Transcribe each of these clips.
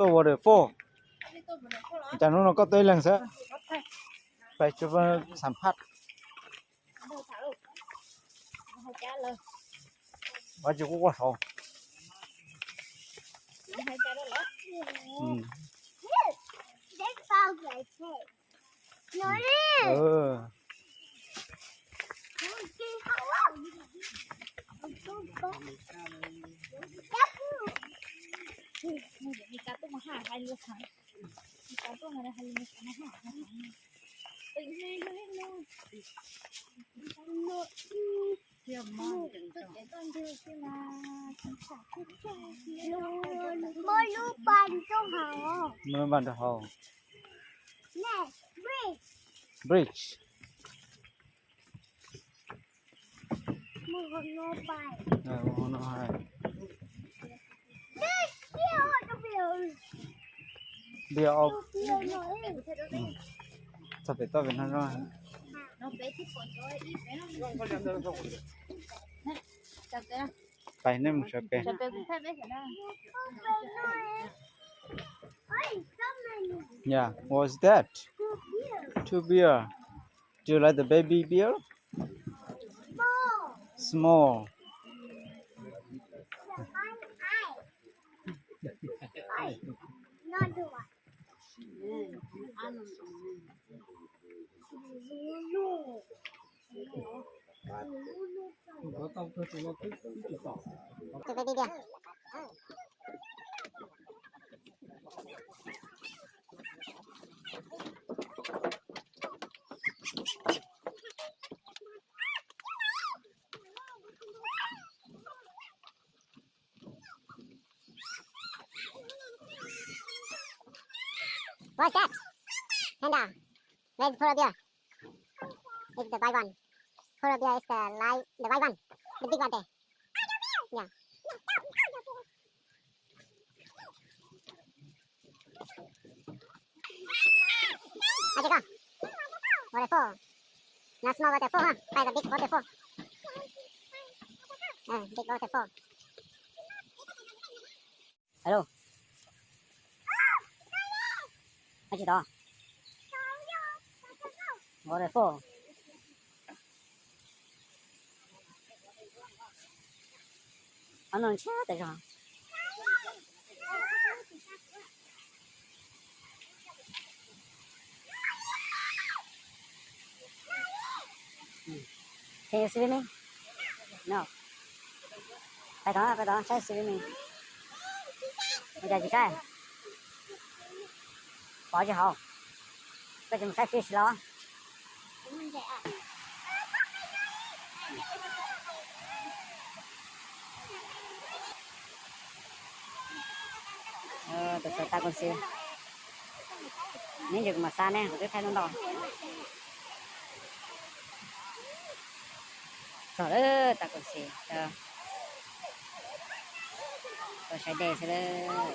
Tuaj waterfall. Cas hnub no koj tuaj ib leeg xwb? Pais tsuas xam phaj. Ua tsis kuj quaj saud. Muaj lub npaj rau hauv. Bridge. Txog pem toj pem no. Pais nej mus sawv pem. Yeah, what's that? Two beer. Do you like the baby beer? Small. What's that? Panda. Where's polar bear? It's the white one. Polar bear is the light, the white one. The big one there. Yeah. Aja kau. Waterfall. Not small waterfall, huh? By the big waterfall. Uh, big waterfall. Hello. Hab tsis tau. Waterfall. Ob no ntshiab tas zog. Can you swim me? No. Pais tod, pais tod saib swim me. Ua cas tsis saib? Pov tsis haus. Koj tsis mus saib fish los? Tus xav tag kos xis, neb ntsis kuv mam xa nej, kuv twb thaij ntau ntau. Txog lawm, tag kos xis, tau saib dej xwb lawm.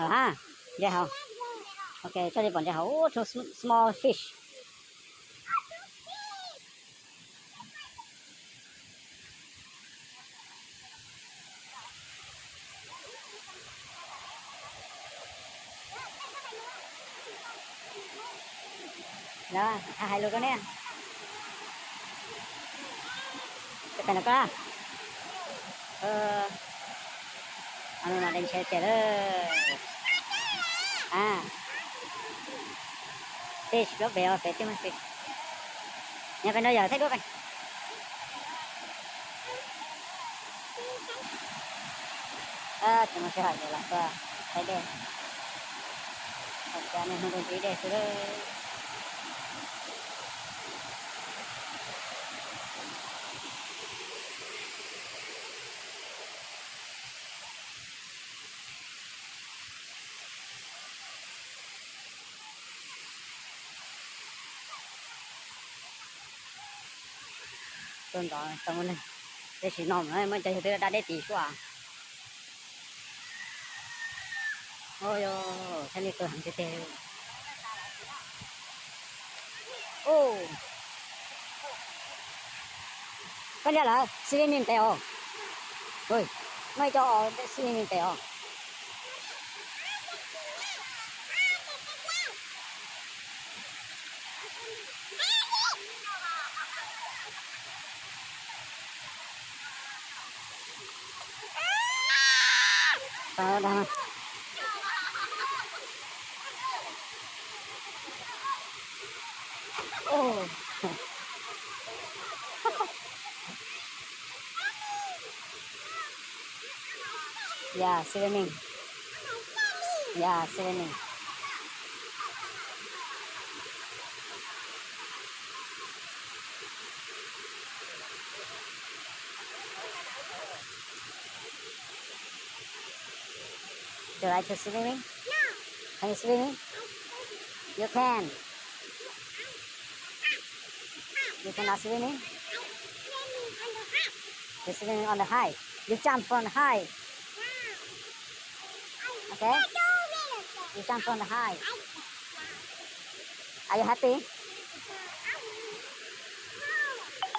Hab, ntses haus. Ok, txoj li pom ntses haus, ub, two small fish. Hais lus rau neb. Pem no koj. Fish, lub pem, pem twb muaj fish. Nyob pem no yog thaij duab pem. Tsis muaj sij hawm ces los tuaj saib dej. Thaum cov niag hnub ntuj ntsib dej xwb lawm. Tuaj ntxov tau muaj neeg, tab sis no muaj cov yawg twb da dej tis suab. Ua, thiaj li kawg heev tiag tiag. Koj liaj lawm swimming pad os. Muaj ib co swimming pad os. Oh. Yeah, swimming. Yeah, swimming. Do you like to swimming? Can you swimming? You can. You cannot swimming? You swimming on the high. You jump from the high. Okay? You jump from the high. Are you happy?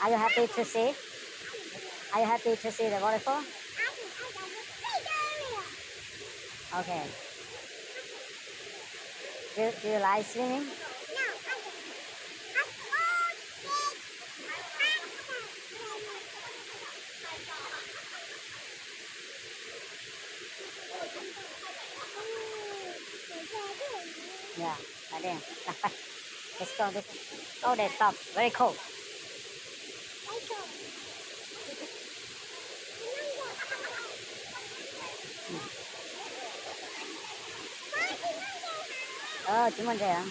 Are you happy to see? Are you happy to see the waterfall? Okay. Do, do you like swimming? Yeah, right there. Let's go. This, oh, the top. Very cold. Tsis muaj ntses.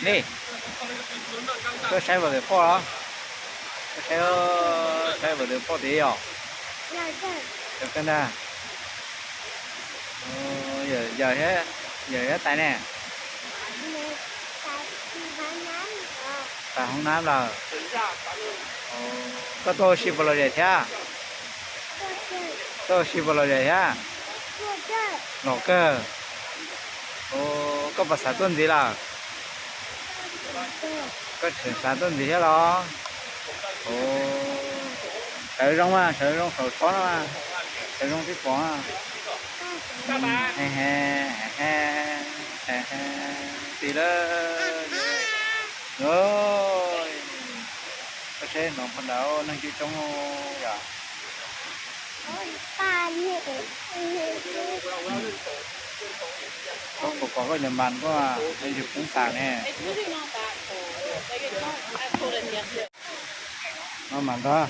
Li, koj saib waterfall los? Koj saib, saib waterfall tid yom? Yog koj ntag. Yawm thiab tais ne? Tais hoob nab lawm. Koj tuaj ua si puas lom zem thiab? Tuaj ua si puas lom zem thiab? Lom kawg. Koj puas xav tuaj ntxiv lawm? Koj tseem xav tuaj ntxiv thiab los? Sawv zoo mas, sawv zoo saum tsob no mas, sawv zoo tib pom. Tim lawm. Koj saib no, pog ntawd neeg coob coob yom. Koj puas kom koj cov mas koj yug poob tas ne? No mas ntag.